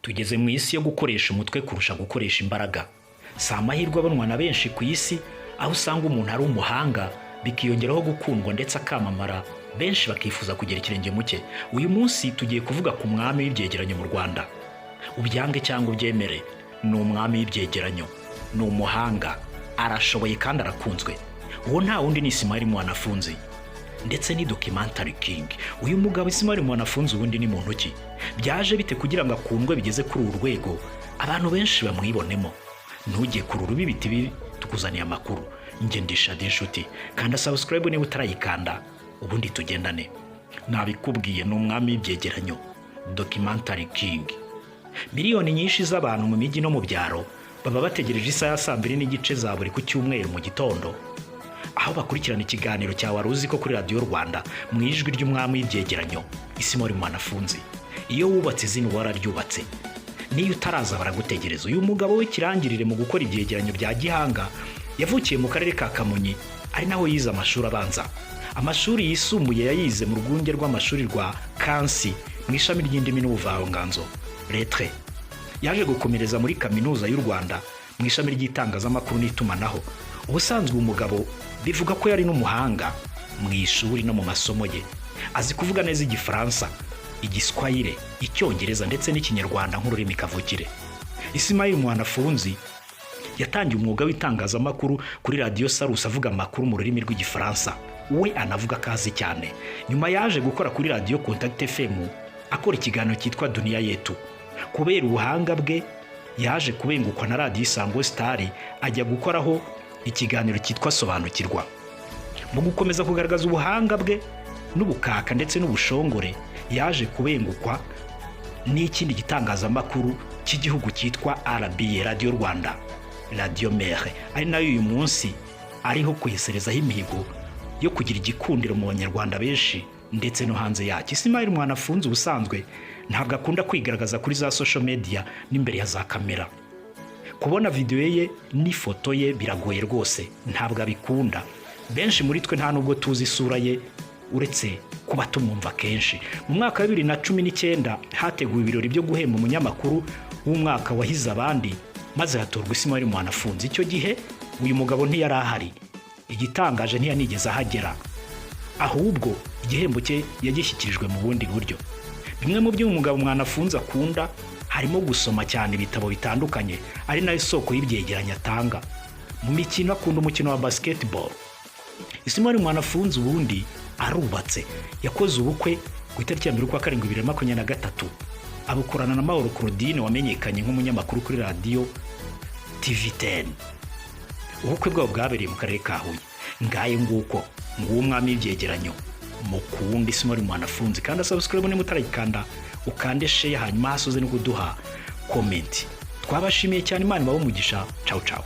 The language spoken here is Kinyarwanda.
Tugeze mu isi yo gukoresha umutwe kurusha gukoresha imbaraga. Si amahirwe abonwa na benshi ku isi, aho usanga umuntu ari umuhanga bikiyongeraho gukundwa ndetse akamamara, benshi bakifuza kugera ikirenge mu cye. Uyu munsi tugiye kuvuga ku mwami w'ibyegeranyo mu Rwanda. Ubyange cyangwa ubyemere, ni umwami w'ibyegeranyo, ni umuhanga, arashoboye kandi arakunzwe. Uwo nta wundi ni Ismail Mwanafunzi, ndetse ni documentary king. Uyu mugabo Ismail Mwanafunzi ubundi ni muntu ki? Byaje bite kugira ngo akundwe bigeze kuri uru rwego, abantu benshi bamwibonemo? Ntujye kure, urubi biti bibi, tukuzaniye amakuru. Njye ndisha inshuti, kanda subscribe niba utarayikanda, ubundi tugendane. Nabikubwiye, ni umwami w'ibyegeranyo, documentary king. Miliyoni nyinshi z'abantu mu mijyi no mu byaro baba bategereje isaha ya 2:30 za buri ku cyumweru mu gitondo, aho bakurikirana ikiganiro cya Wari Uzi Ko kuri Radiyo Rwanda, mu ijwi ry'umwami w'ibyegeranyo Ismail Mwanafunzi. Iyo wubatse izina uba wararyubatse, niyo utaraza baragutegereza. Uyu mugabo w'ikirangirire mu gukora ibyegeranyo bya gihanga yavukiye mu karere ka Kamonyi, ari naho yize amashuri abanza. Amashuri yisumbuye yayize mu rwunge rw'amashuri rwa Kansi, mu ishami ry'indimi n'ubuvanganzo, lettres. Yaje gukomereza muri Kaminuza y'u Rwanda mu ishami ry'itangazamakuru n'itumanaho. Ubusanzwe umugabo bivuga ko yari n'umuhanga mu ishuri no mu masomo ye. Azi kuvuga neza Igifaransa, Igiswahili, Icyongereza ndetse n'Ikinyarwanda nk'ururimi kavukire. Ismail Mwanafunzi yatangiye umwuga w'itangazamakuru kuri Radiyo Salus, avuga amakuru mu rurimi rw'Igifaransa, we anavuga ko azi cyane. Nyuma yaje gukora kuri Radiyo Contact FM, akora ikiganiro cyitwa Dunia Yetu. Kubera ubuhanga bwe, yaje kubengukwa na Radiyo Isango Star, ajya gukoraho ikiganiro cyitwa Sobanukirwa. Mu gukomeza kugaragaza ubuhanga bwe n'ubukaka ndetse n'ubushongore, yaje kubengukwa n'ikindi gitangazamakuru cy'igihugu cyitwa RBA, Radiyo Rwanda, Radio Mère, ari nayo uyu munsi ariho kweserezaho imihigo yo kugira igikundiro mu Banyarwanda benshi ndetse no hanze yacyo. Ismail Mwanafunzi ubusanzwe ntabwo akunda kwigaragaza kuri za social media n'imbere ya za kamera. Kubona videwo ye n'ifoto ye biragoye rwose, ntabwo abikunda. Benshi muri twe nta nubwo tuzi isura ye, uretse kuba tumwumva kenshi. Mu mwaka wa 2019 hateguwe ibirori byo guhemba umunyamakuru w'umwaka wahize abandi, maze hatorwa Ismail Mwanafunzi. Icyo gihe uyu mugabo ntiyari ahari. Igitangaje, ntiyanigeze ahagera, ahubwo igihembo cye yagishyikirijwe mu bundi buryo. Bimwe mu byo umugabo Mwanafunzi akunda harimo gusoma cyane ibitabo bitandukanye, ari nayo soko y'ibyegeranyo atanga. Mu mikino akunda umukino wa basketball. Ismail Mwanafunzi ubundi arubatse, yakoze ubukwe ku itariki ya 1 ukwa karindwi 2023, abukorana na Mahoro Claudine wamenyekanye nk'umunyamakuru kuri radiyo TV 10. Ubukwe bwabo bwabereye mu karere ka Huye. Ngaye nguko, nguwo umwami w'ibyegeranyo mukundi Ismail Mwanafunzi. Kandi subscribe niba utarayikanda, ukande share, hanyuma hasoze no kuduha comment. Twabashimiye cyane, Imana ibahe umugisha. Cawu cawu.